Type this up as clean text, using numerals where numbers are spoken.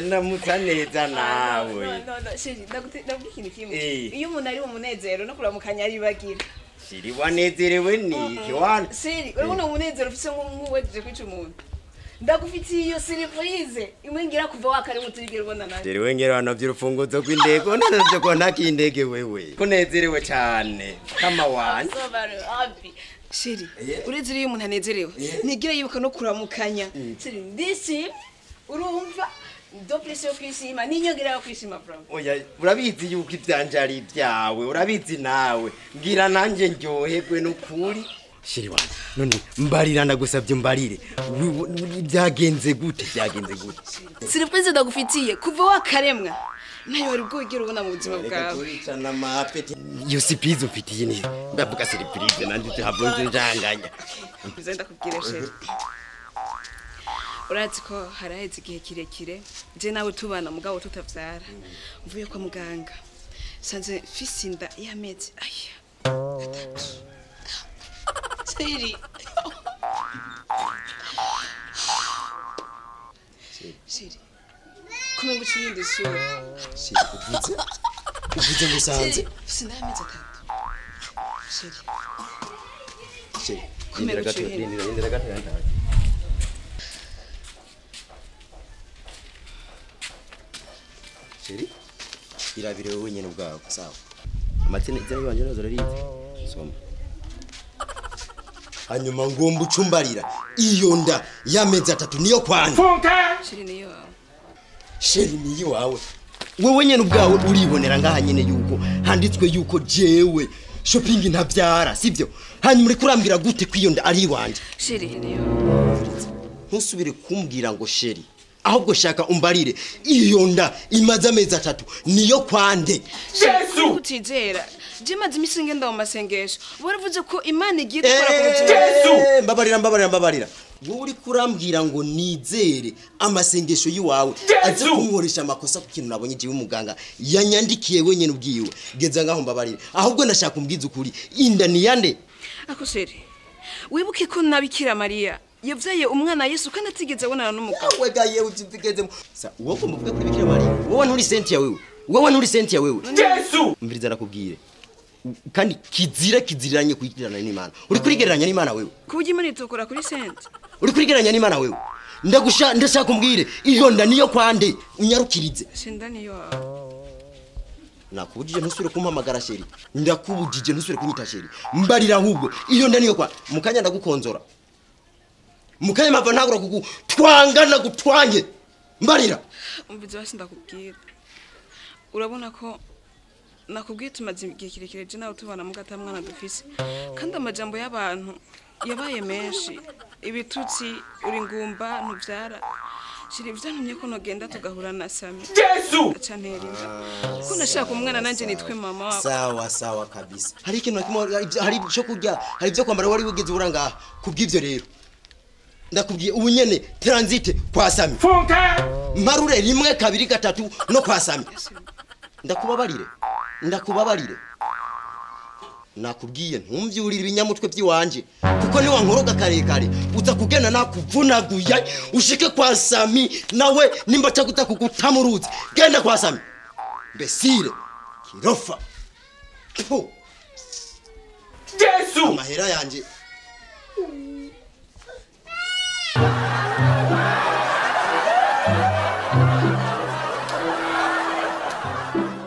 Ndamutsa neza nawe. No, chéri, ndakubwira ikintu kimwe. Iyo umuntu ari mu munezero no kuramukanya aribagira. Chéri, wanezerewe niki wana? Chéri, urabona umunezero ufise nk'uwejeje kwica umuntu. Ndagufitiye iyo surprise imwe ngira kuva wakari muturigera ubona nawe. Chéri, we ngera wanavye urufunguzo rw'indege, none ko ntakindege wewe. Kunezerewe cyane kama wanje. Chéri, uretse iyo umuntu anezerewe ntigira yibuka no kuramukanya. Chéri, ndishimye, urumva doplese yo kwishima n'inyongera yo kwishima bro. Oya, urabizi yuko ivyanje ari ibyawe, urabizi nawe. Ngira nanje ndyoherwe n'ukuri. Chéri wanje, none mbarira ndagusabye mbarire. Byagenze gute? Byagenze gute? Surprise ndagufitiye kuva wakaremwa. Nayo wari bwogera ubona mu buzima bwawe. Iyo surprise ufitiye ni ndavuga surprise nanje tuhabonje njanganya. Bize ndakubwira chéri. Urazi ko haraheze igihe kirekire je nawe tubana mugabo tutavyara. Mvuye kwa muganga sanze mfise inda y'amezi aya atatu. Chéri. Chéri. Kumenga uciyindi sura. Chéri, uvuze? Uvuze ngo usanze? Mfise inda y'amezi atatu. Chéri. Chéri, rindira gato, rindira gato yantaye. Chéri, irabire wowe nyene ubwawe, sawa. Amazina izina yanje nazo rarizi. Soma. Hanyuma ngomba ucumbarira iyo nda y'amezi atatu niyo kwanje. Chéri niyo wawe. Chéri niyo wawe. Wewe nyene ubwawe uribonera ngaha nyene yuko handitswe yuko jewe shopping ntavyara, sivyo? Hanyuma uri kurambira gute ko iyo nda ari iwanje? Chéri niyo. Ntusubire kumbwira ngo chéri. Ahubwo shaka umbarire iyo nda imaze amezi atatu niyo kwande. Yesu utizera. Je maze imisi ngenda mu masengesho. Baravuze ko Imana igiye gukora ku buzima. Yesu mbabarira mbabarira mbabarira. Wowe uri kurambwira ngo nizere amasengesho yiwawe aze kunkoresha amakosa ku kintu nabonye jiwe muganga yanyandikiye wenyene ubwiwe. Genza ngaho mbabarire. Ahubwo ndashaka umbwiza ukuri. Inda ni yande? Ako chéri. Wibuke ko nabikira Maria yavyaye umwana Yesu kandi atigeze abonana n'umugabo. Wewe gaye utigeze. Sa wowe muvuga kuri Bikira Maria. Wowe nturi Cynthia wewe. Wowe nturi Cynthia wewe. Yesu! Mbiriza nakubwire. Kandi kizira kiziriranye kuyitirana n'Imana. Uri kurigereranya n'Imana wewe. Kuburyo Imana itokora kuri Cynthia. Uri kurigereranya n'Imana wewe. Ndagusha ndashaka umbwire iyo nda niyo kwande unyarukirize. Shinda niyo. Nakubujije ntusubire kumpamagara chéri. Ndakubujije ntusubire kunyita chéri. Mbarira ahubwo iyo nda niyo kwa mukanya ndagukonzora. Mukanya mava ntagura kuku twangana gutwanye. Mbarira. Umvize basi ndakubwira. Urabona ko nakubwiye tumaze igihe kirekire je nawe tubana mugata mwana dufise. Kandi amajambo y'abantu yabaye menshi. Ibitutsi uri ngumba ntuvyara. Chéri vyantumye ko nogenda tugahura na Sami. Yesu! Aca ntera inda. Ko nashaka umwana nanje nitwe mama wabo. Sawa sawa kabisa. Hari ikintu kimwe hari ibyo kurya, hari ibyo kwambara wari wigeze ubura ngaha. Kubw'ivyo rero ndakubwiye ubu nyene transit kwa Sami. Marure rimwe kabiri gatatu no kwa Sami. Ndakubabarire. Ndakubabarire. Nakubwiye ntumvyurire ibinyamutwe by'iwanje kuko ni wankoroga karekare uza kugenda nakuvunaguye ushike kwa Sami nawe nimba cyaguta kugutamuruzi genda kwa Sami mbesire kirofa. Yesu amahera yanje.